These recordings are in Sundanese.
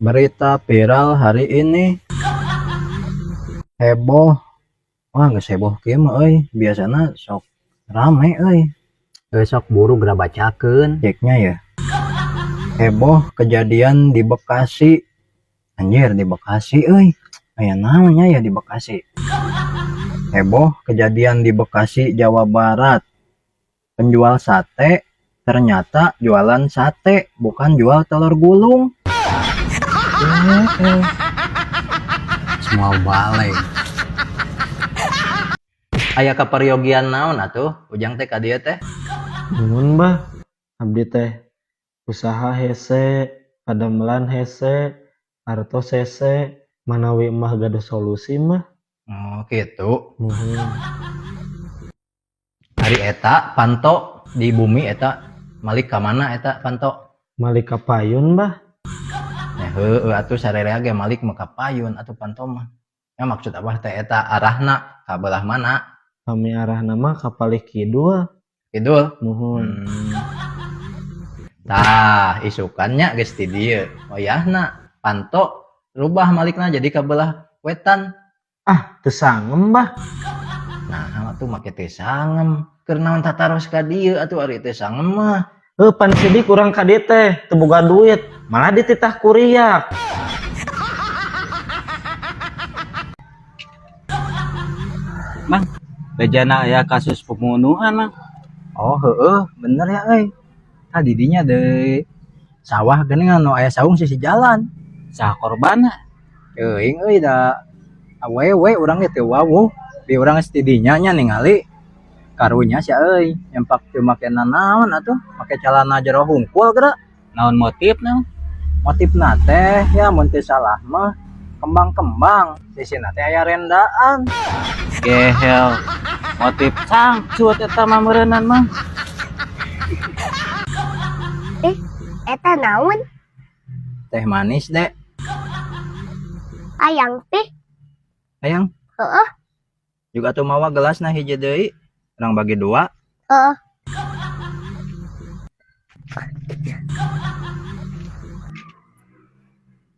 Berita viral hari ini heboh. Wah, geus heboh kieu mah euy, biasana sok rame euy. Geus sok buru geura bacakeun ceknya ya. Heboh kejadian di Bekasi. Anjir, di Bekasi euy. Aya naon nya ya di Bekasi? Heboh kejadian di Bekasi, Jawa Barat. Penjual sate ternyata jualan sate, bukan jual telur gulung. Semua balik. Aya kaperyogian naon atuh Ujang teh ka dieu teh? Nuhun, Bah, abdi teh usaha hese, padamelan hese, artos hese, manawi Emah gaduh solusi mah. Oh, gitu. Nuhun. Ari eta panto di bumi eta malik ka mana eta panto? Malik ka payun, Bah. Ya heueuh atuh, sarerea ge malik mah ka payun atuh panto mah. Ya, maksud Abah teh eta arahna ka belah mana? Kami arahna mah ka palih kidul. Kidul. Nuhun. Tah, isukannya geus ti dieu. Wayahna panto rubah malikna jadi ka belah wetan. Ah, teu sangem, Bah. Nah, atuh make teu sangem. Keur naon tataros ka dieu atuh ari teu sangem mah? Heuh, pan sidik urang ka dieu teh teu boga duit, malah dititah kuriak. Mang, bejana aya kasus pembunuhan, Mang. Oh, heueuh, bener ya euy. Tah, didinya deui sawah geuning anu aya saung sisi jalan. Saha korbanna? Teuing euy, da awewe, urang ge teu wawuh. Di urang geus ti dinya nya ningali karunya sia euy, nyempak teu make nanaon atuh, make calana jero hungkul geura. Naon motifna? Motifna teh ya mun teu salah mah kembang-kembang, sisina teh aya rendaan. Gehel. Motif cangcut eta mah meureunnan, Mang. Eh, eta naon? Teh manis, Dek. Hayang, Pi. Hayang? Heeh. Juga tuh mawa gelasna hiji deui. Urang bagi dua. Heeh.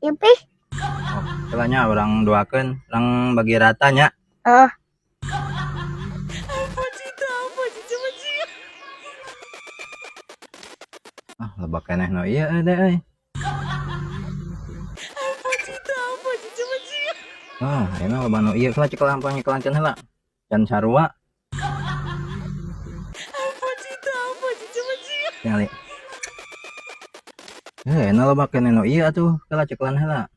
Ieu, Pi. Oh, kelanya urang duakeun, urang bagi rata nya. Heeh. Ah, loba keneh nu ieu euy, Dek euy. Ah, ayeuna loba nu ieu lah, cekel hampang nyekelankeun heula. Can sarua. Tingali. Eh, ayeuna loba keneh nu ieu atuh, heula cekelan heula.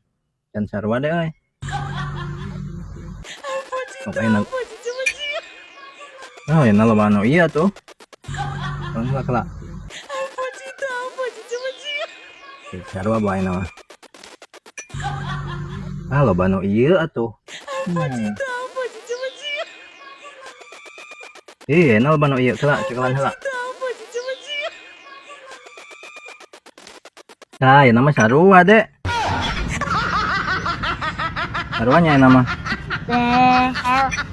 Can sarua, Dek euy. Sok ayeuna. Oh, ayeuna loba nu ieu atuh. Cekelan heula kela. Sarua bae mah. Ah, loba nu ieu atuh. Ih, ayeuna loba nu ieu kela, cekelan heula. Nah, ayeuna mah sarua, Dek. Sarua nya ayeuna mah. Behel.